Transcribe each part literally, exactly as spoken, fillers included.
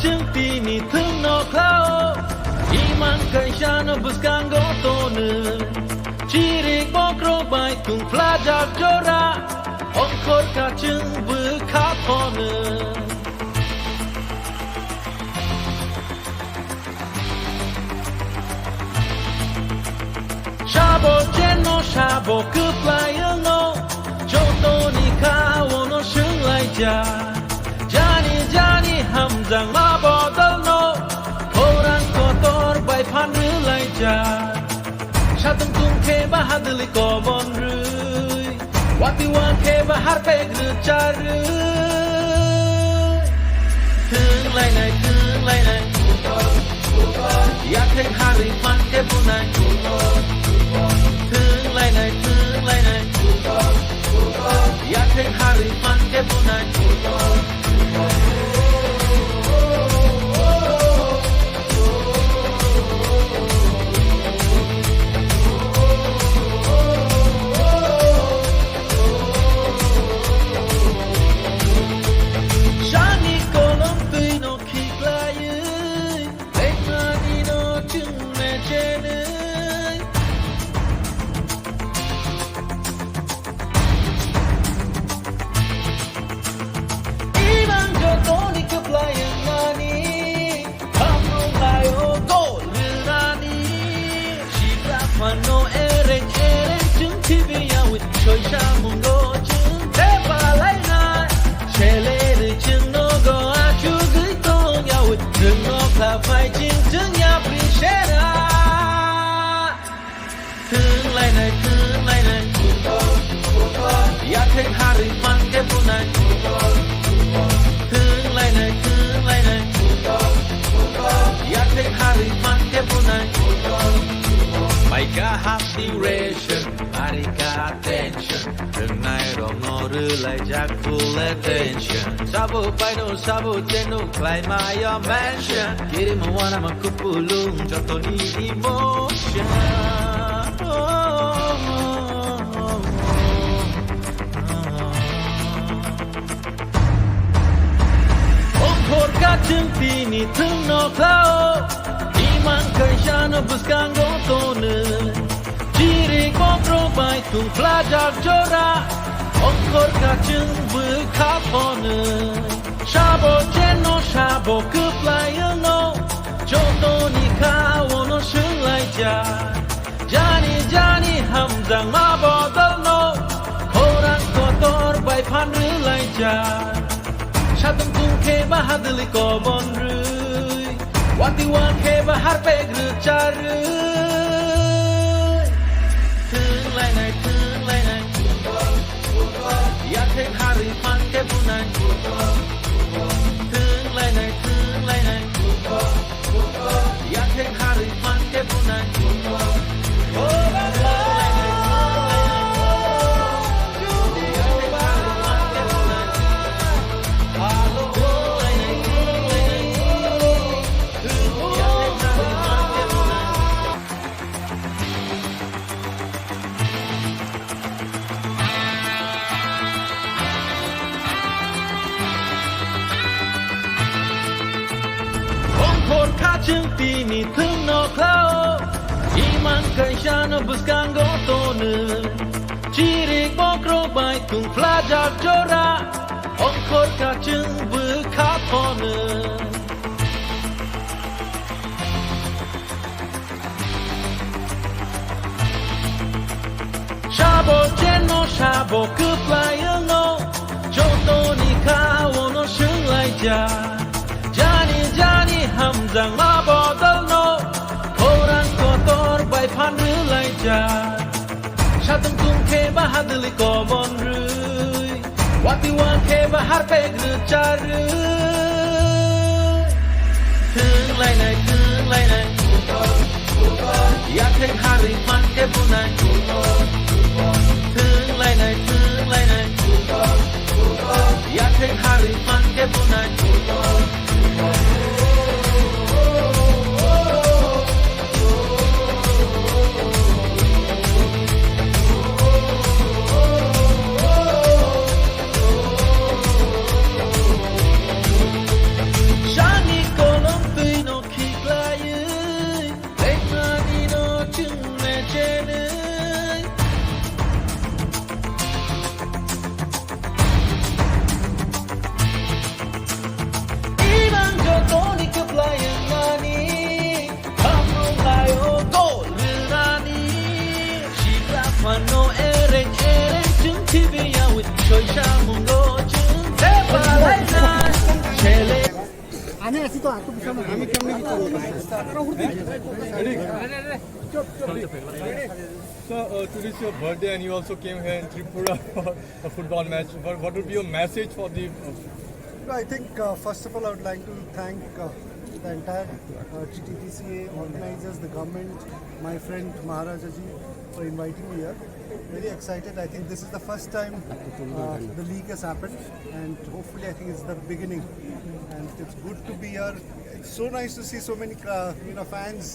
Chwng tini thwngno khlao, imang kaisano bwskango tono. Chirik bokrok bai tungphlajak jora, ongkhor kachwng bwkha phono. Sabo chenno sabo kwplai wngno, jotoni kha ono swnglaijak. Jani jani hamjakma bodolno, khorang kotor bai phan rwlaijak. Satung tung khe bahadwlwi kobon rwi, watwi wang khe bahar pek rwcharwi. Thwnglainai, thwnglainai, yathek harwi phan khe bunai. Thwnglainai, thwnglainai, yathek harwi phan khe bunai. Sani kolom twi no khiklaiwi, lekmani no chwng lechenwi. Ibang jotoni kwplai wngmani, hamrung laio gol rwnani. Sibra phano ereng ereng chwng thibi yawi, soisa mungo chwng thepalainai. Selerwi chwng nogo achugwi tong yawi, chwng nokha phai chwng chwng yapri sera. Thwnglainai, thwnglainai, yathek harwi phan khe bunai. Thwnglainai, thwnglainai, yathek harwi phan khe bunai. Maika hasti ration, marika attention. Thwngnai rokno rwlaijak full attention. Sabo paino sabo cheno khlai mayo mention. Kirima wanama kupulung jotoni emotion. Ongkhor kachwng tini thwngno khlao, imang kaisano bwskango tono. Chirik bokrok bai tungphlajak jora, ongkhor kachwng bwkha phono. Sabo chenno sabo kwplai wngno, jotoni kha ono swnglaijak. Jani jani hamjakma bodolno, khorang kotor bai phan rwlaijak. Satung tung khe bahadwlwi kobon rwi, watwi wang khe bahar pek rwcharwi. Thwnglainai, thwnglainai, yathek harwi phan khe bunai. Thwnglainai, thwnglainai, yathek harwi phan khe bunai. Ongkhor kachwng tini thwngno khlao, imang kaisano bwskango tono. Chirik bokrok bai tungphlajak jora, ongkhor kachwng bwkha phono. Sabo chenno sabo kwplai wngno, jotoni kha ono swnglaijak. Jani jani hamjakma bodolno, khorang kotor bai phan rwlaijak. Satung tung khe bahadwlwi kobon rwi, watwi wang khe bahar pek rwcharwi. Thwnglainai, thwnglainai, yathek harwi phan khe bunai. Thwnglainai, thwnglainai, yathek harwi phan khe bunai. Sani আমি কেমনে কি করবো? Sir, uh, today's your birthday and you also came here in Tripura for a football match. What, what would be your message for the? Uh, No, I think, uh, first of all, I would like to thank, uh, the entire, uh, T T D C A organizers, the government, my friend Maharaja ji for inviting me here. Very excited. I think this is the first time, uh, the league has happened, and hopefully, I think it's the beginning. And it's good to be here. It's so nice to see so many, uh, you know, fans,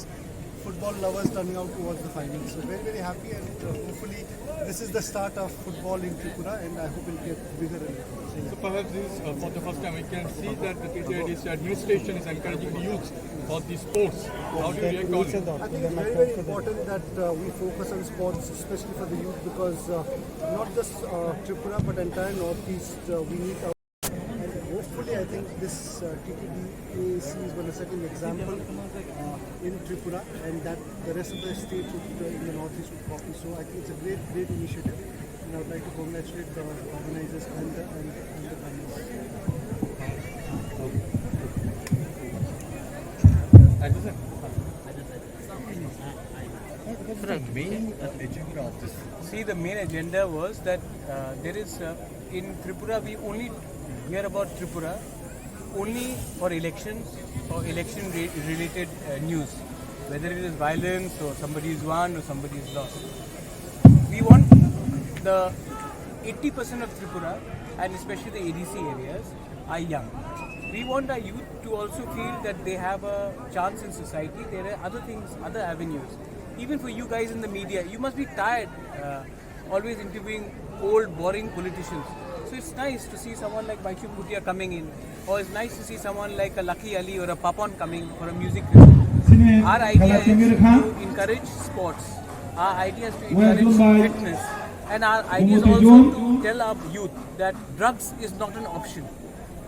football lovers turning out to watch the final. So very, very happy, and, uh, hopefully this is the start of football in Tripura, and I hope it'll get bigger and bigger. So perhaps this, uh, for the first time, we can see that the T T D C administration is encouraging the youth for the sports. How do you react on it? I think it's very, very important that, uh, we focus on sports, especially for the youth, because, uh, not just, uh, Tripura but entire Northeast, uh, we need our And hopefully, I think this, uh, T T D A C is gonna set an example, uh, in Tripura, and that the rest of the states would, uh, in the Northeast would copy. So I think it's a great, great initiative, and I would like to congratulate the organizers and the, and, and the government. Sir, main, uh, agenda of this. See, the main agenda was that, uh, there is, uh, in Tripura, we only hear about Tripura only for elections or election re-, related, uh, news, whether it is violence or somebody is won or somebody is lost. We want the eighty percent of Tripura, and especially the A D C areas, are young. We want our youth to also feel that they have a chance in society. There are other things, other avenues. Even for you guys in the media, you must be tired, uh, always interviewing old, boring politicians. So it's nice to see someone like Baichung Bhutia coming in, or it's nice to see someone like a Lucky Ali or a Papon coming for a music festival. Our idea is to encourage sports. Our idea is to encourage fitness. And our idea is also to tell our youth that drugs is not an option.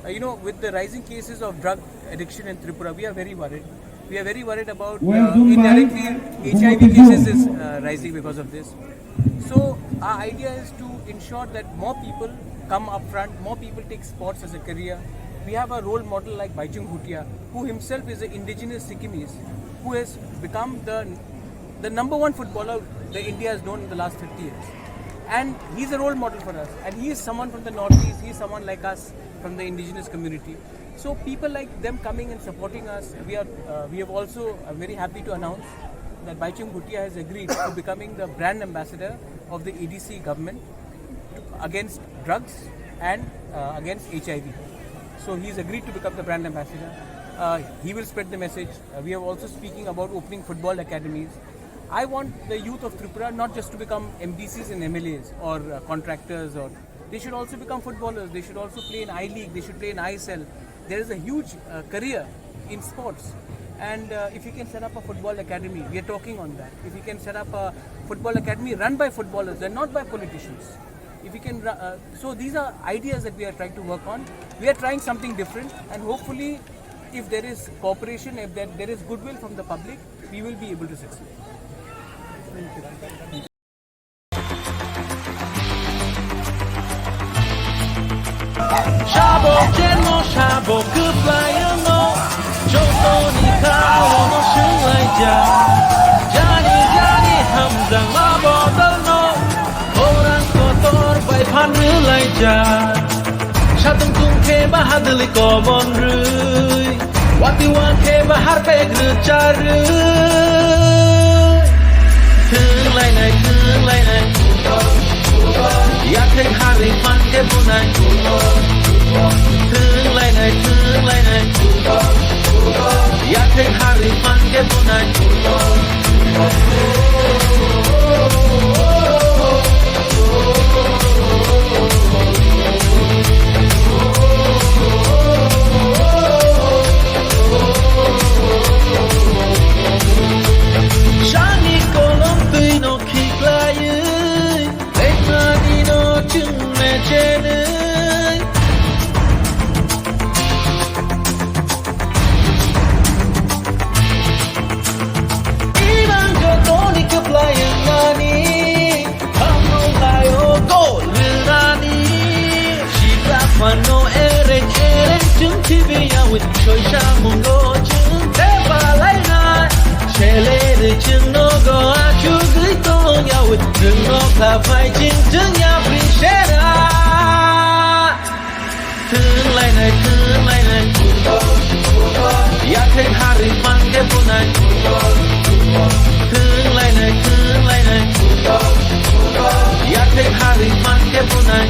Uh, you know, with the rising cases of drug addiction in Tripura, we are very worried. We are very worried about, uh, indirectly H I V cases is, uh, rising because of this. So our idea is to ensure that more people come up front, more people take sports as a career. We have a role model like Baichung Bhutia, who himself is an indigenous Sikkimese, who has become the the number one footballer that India has known in the last thirty years. And he's a role model for us. And he is someone from the Northeast, he is someone like us from the indigenous community. So people like them coming and supporting us, we are, uh, we have also, uh, very happy to announce that Baichung Bhutia has agreed to becoming the brand ambassador of the A D C government against drugs and, uh, against H I V. So he's agreed to become the brand ambassador. Uh, he will spread the message. Uh, we are also speaking about opening football academies. I want the youth of Tripura not just to become M D Cs and M L As or, uh, contractors, or they should also become footballers. They should also play in I League. They should play in I S L. There is a huge, uh, career in sports. And, uh, if you can set up a football academy, we are talking on that. If you can set up a football academy run by footballers and not by politicians, if you can, ru- uh, so these are ideas that we are trying to work on. We are trying something different, and hopefully, if there is cooperation, if there, there is goodwill from the public, we will be able to succeed. Sabo keno sabo kwplaino, jotoni kaono swlaijak. Jani jani hamjakma bodolno, khorang kotor bai phan rwlaijak. Satung tung khe bahadwlwi kobon rwi, wati wa khe bahar pek rwcharwi. Thwnglainai, thwnglainai, yathai harwi phan khe bunai. Thwnglainai, thwnglainai, yathai harwi phan khe bunai. Sani kolom twi no khiklaiwi, lekhani no chwng mechenwi. Ere chwng thibiyawit soisa mungo chwng tepalainai. Seleri chwng nogo achugwi tongyawi chwng nokha phai chwng chwng yapri sera. Thwnglainai, thwnglainai. Yathai harwi mankhe bunai. Thwnglainai, thwnglainai. Yathai harwi mankhe bunai.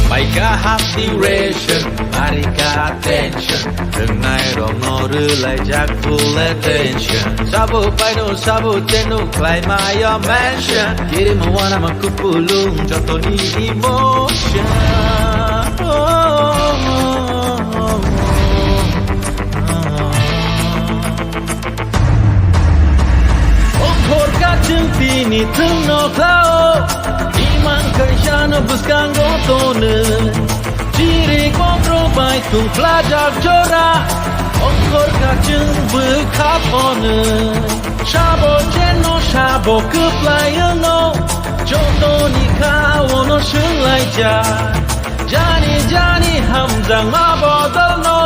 Bai kaham duration, bari ka tension. Rwngnai rokno rwlaijak full attention. Sabo paino, sabo cheno, khlai mayo mention. Kirima wana ma kupulung, jotoni emotion. Ongkhor kachwng tini thwngno khlao, imang kaisano bwskango tono. Chiri kokro bai tungphlajak jora, ongkhor kachwng bwkha phono. Sabo cheno sabo kwplaiyano, jotoni khaono swnglaijak. Jani jani hamjakma bodolno,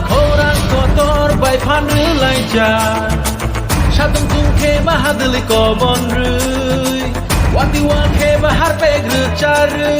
khorang kotor bai phan rwlaijak. Satung tung khe ba hadwlwi kobon rwi, wati wa khe ba harpek rwcharwi.